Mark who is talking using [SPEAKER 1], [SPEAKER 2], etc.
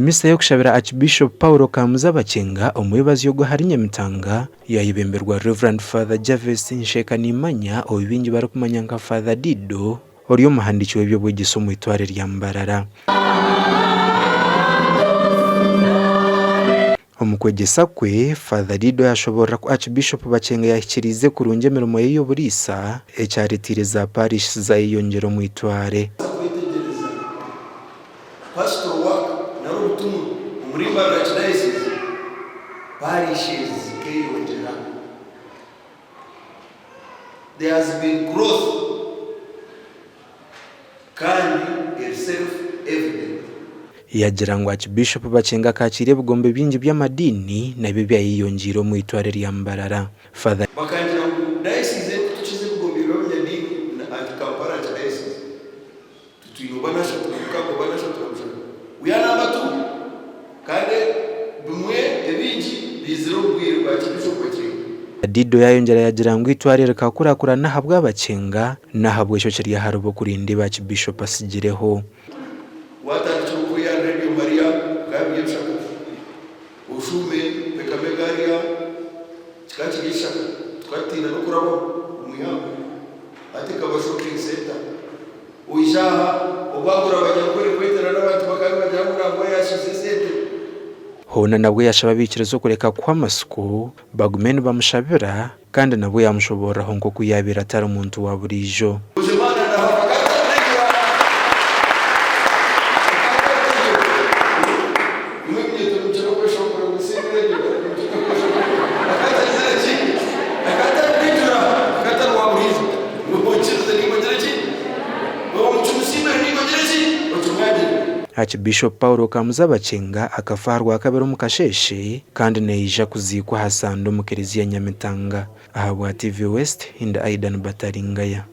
[SPEAKER 1] Misa y'okushabira Archbishop Paul Kamuza Bakyenga omwebazyo ogwo ahari Nyamitanga yayebemberwa Rev. Father Gervais Nshekanimanya ou baingi barikumanya nka Father Dido ori omuhandiiki w'eby'obwegyese omu itware rya Mbarara. Omu kwegyesa kwe, Father Dido yashoboorora ku Archbishop Bakyenga yahikiriize kurungi emirimo ye y'oburiisa ekyaretiire za parish zayeyongyera omu itware.
[SPEAKER 2] Kwetegyereza Pastoral work nari obutumwa omuri Mbarara Archdiocese, parishes zikeyongyera. There has been growth kandi eri self evident.
[SPEAKER 1] Yagira ngu Aakibiishopu Bakyenga akaakiira ebigombe bingi by'amadiini nabyo byayeyongyeire omu eitware rya Mbarara. Father.
[SPEAKER 2] Bakangira ngu Diocese erikutukiza ebigombe by'abanyadiini ni Kampala Archdiocese. Tutwine oba n'ashatu na mukaaga oba n'ashatu na mushanju. We are number two. Kandi bimwe ebingi biizire omu bwire bwa Archbishop Bakyenga.
[SPEAKER 1] Dido yayongyera yagira ngu eitware rikakurakurana ahabwa Bakyenga n'ahabw'ekyo kiri aharibo kurinda ebi Archbishop atsigireho.
[SPEAKER 2] Waatandikira okweya ahari Radio Maria bikaba biri ebishaka. Oshuume oteekame egaari yaawe kikaba kiri ekishaka tukatiina n'okurabaho omu ihangwe. Hati ekaba shopping centre. Oija aha obwagura Abanyankore kweterana abantu bakaba nibagira ngu nangwa yaashiisha esente.
[SPEAKER 1] Hoona nabwo yashaba abaikiriza okureka kuhwa amatsiko bagume nibamushabira Kandi nabwo yaamushoboororaho nk'oku yaabaire atari muntu wa buriijo. Aakibiishopu Paul Kamuza Bakyenga akafa aha Rwakabiri omu kasheeshe kandi naija kuziikwa aha Sande omu Klezia Nyamitanga. Ahabwa TV West, ndi Aidan Bataringaya.